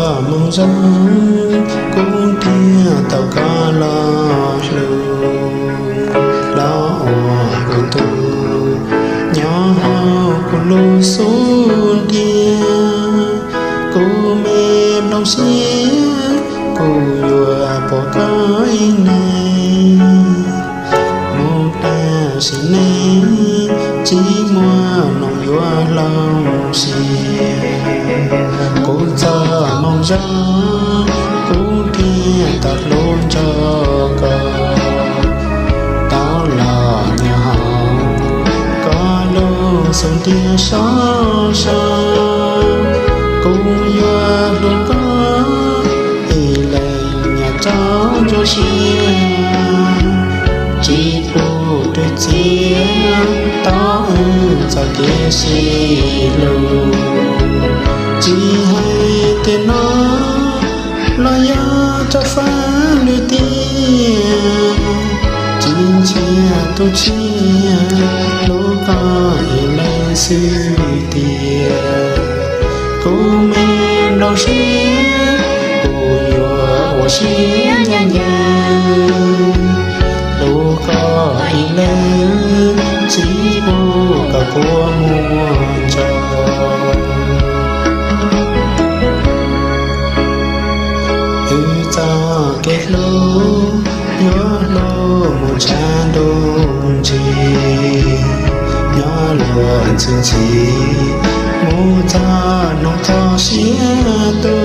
Moo zoo, kuv nrhiav tau koj los hlub, los ua kuv tug, nyob hauv kuv lub xub ntiag. Kuv me nplooj siab, kuv yuav pom koj ib neeg, mus tam sim neej, tsis muaj neeg yuav hloov siab. Kuv txoj moo zoo, kuv nrhiav tau hlub nrog koj, tau los nyob hauv koj lub xub ntiag sov so. Kuv yuav hlub koj ib leeg nyob rau ntsuab siab, tsis pub rwg txiav tau wb txoj kev sib hlub. Tsis hais tias no los yog tsob fab lwm tiam, tsis ntxhiab tus tshiab, hlub koj ib leeg xwb tiag. Kuv me nplooj siab, kuv yuav ua siab ncaj ncees, hlub koj ib leeg, tsis pub kom kua muag ntsaus. Wb txoj kev hlub yuav hlub mus txog ntuj ntsis, nyob luag ntxhi ntxhi mus txog hnub txoj sia tu.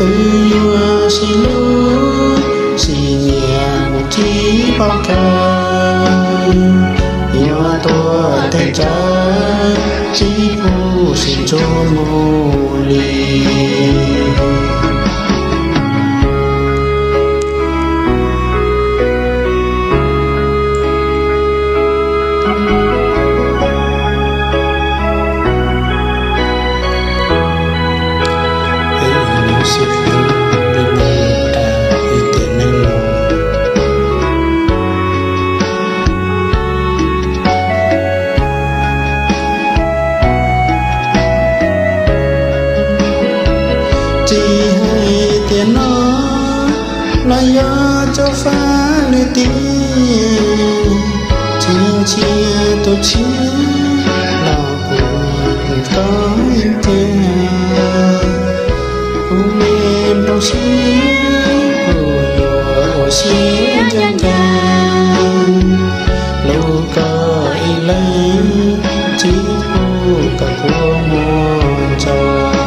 Wb yuav sib hlub sib nyiam mus tsis pom qab, yuav tuag tej tsam tsis pub sib ntsub mus li. Tsis hais tias no los yog tsob fab lwm tiam, tsis ntxhiab tus tshiab los kuv koj tiag. Kuv me nplooj siab, kuv yuav ua siab ncaj ncees, hlub koj ib leeg, tsis pub kom kua muag ntsaus.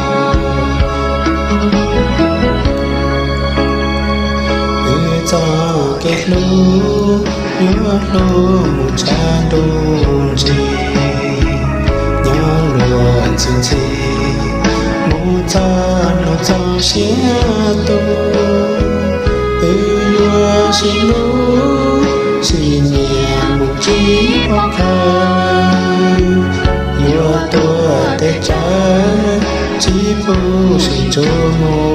Wb txoj kev hlub yuav hlub mus txog ntuj ntsis, nyob luag ntxhi ntxhi mus txog hnub txoj sia tu. Wb yuav sib hlub sib nyiam mus tsis pom qab, yuav tuag tej tsam tsis pub sib ntsub mus